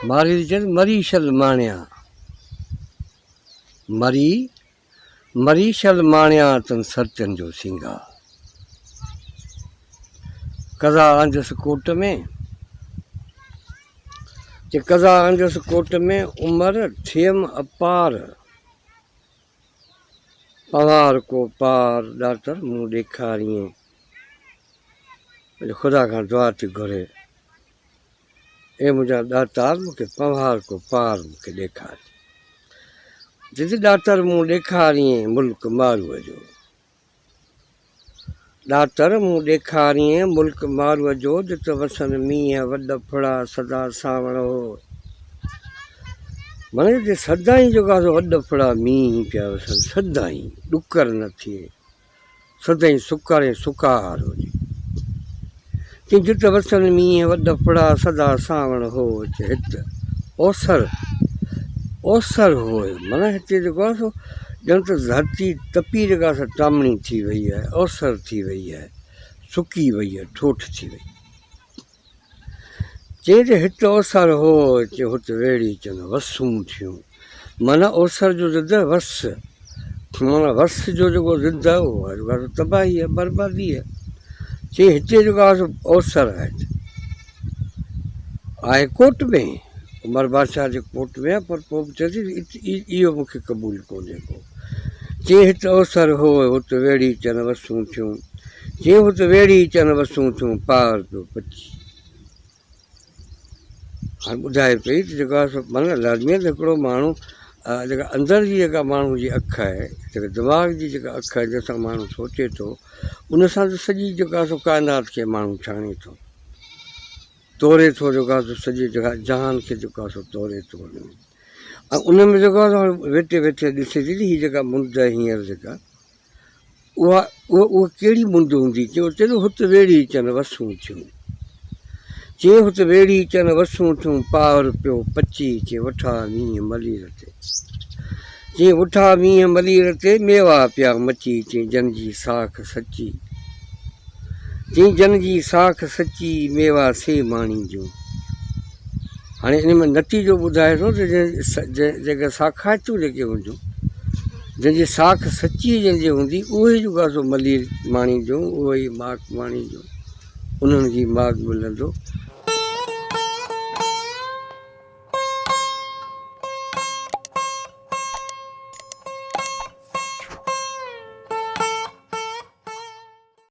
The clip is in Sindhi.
مارئي ٿي چئي ته مري شل ماڻيان، مري، مري شل ماڻيان تن سرتين جو سينگار. قضا آندس ڪوٽ ۾، چي قضا آندس ڪوٽ ۾، عمر ٿيم اپار. پنهوار ڪو پار ڏاتر مون ڏيکاريين. خدا کان دعا ٿي گهري. اي منهنجا ڏاتار مون کي پنهوار ڪو پار مون کي ڏيکار. جت ڏاتر مون ڏيکاريين ملڪ ماروء جو. ڏاتر مون ڏيکاريين ملڪ ماروء جو جت وسن مينهن وڏ ڦڙا سدا سانوڻ هو. معنيٰ جتي سدائين جيڪو آهي سو وڏ ڦڙا مينهن پيا وسن سدائين ڏڪر نه ٿئي. سدائين سڪر ۽ سڪار هجي. چي جت وسن مينهن وڏ ڦڙا سدا سانوڻ هو چي هت اوسر اوسر هوء معنيٰ هتي جيڪو آهي سو ڄڻ ته ڌرتي تپي جيڪا سا ٽامڻي ٿي وئي آهي اوسر ٿي وئي آهي سڪي وئي آهي ٺوٺ ٿي وئي. چيائين ته هت اوسر هو، چي هت ويڙهي چن وسون ٿيون. معنيٰ اوسر جو ضد آهي وس. معنيٰ وس جو جيڪو ضد آهي اهو آهي جيڪو آهي سو تباهي آهي، بربادي آهي. چيائين هتي جيڪو آهي سو اوسر آهي. آهي ڪوٽ ۾، عمر بادشاهه جي ڪوٽ ۾ آهي پر پوء به چئي ٿي اهو مون کي قبول ڪونهي ڪو. چيائين هت اوسر هو، هت ويڙهي چن وسون ٿيون. چيائين هت ويڙهي چن وسون ٿيون، پار پيو پچي. هاڻي ٻڌائي پئي ته جيڪو آهي سو معنيٰ لازمي آهي ته هڪڙو ماڻهو جيڪا اندر جي جيڪا ماڻهو جي اک آهي، جيڪا دماغ جي جيڪا اک آهي جنهن سان ماڻهو سوچي ٿو، ان سان ته سڄي جيڪو آهي سو ڪائنات کي ماڻهو ڇاڻي ٿو. توري ٿو جيڪو آهي سو سڄي جهان کي جيڪو آهي سو توري ٿو ان ۾. ۽ ان ۾ جيڪو آهي سو ويٺي ويٺي ڏسي ٿي ته هي جيڪا مند آهي هينئر جيڪا اها اها اها ڪهڙي مند هوندي؟ چيو چي ٿو هت ويڙهي چن وسون ٿيون. چي هت ويڙهي چن وسون ٿيون پاهر پيو پچي چي وٺا مينهن ملير تي. چي وٺا مينهن ملير تي ميوا پيا مچي چي جن جي ساک سچي. چي جن جي ساک سچي ميوا سي ماڻينديون. هاڻي ان ۾ نتيجو ٻڌائي ٿو ته جيڪي ساکائتون جيڪي هونديون جن جي ساک سچي جن جي هوندي اهي ئي جيڪو آهي سو ملير ماڻينديون اهي ئي ماڪ ماڻينديون انهن کي ماڳ ملندو.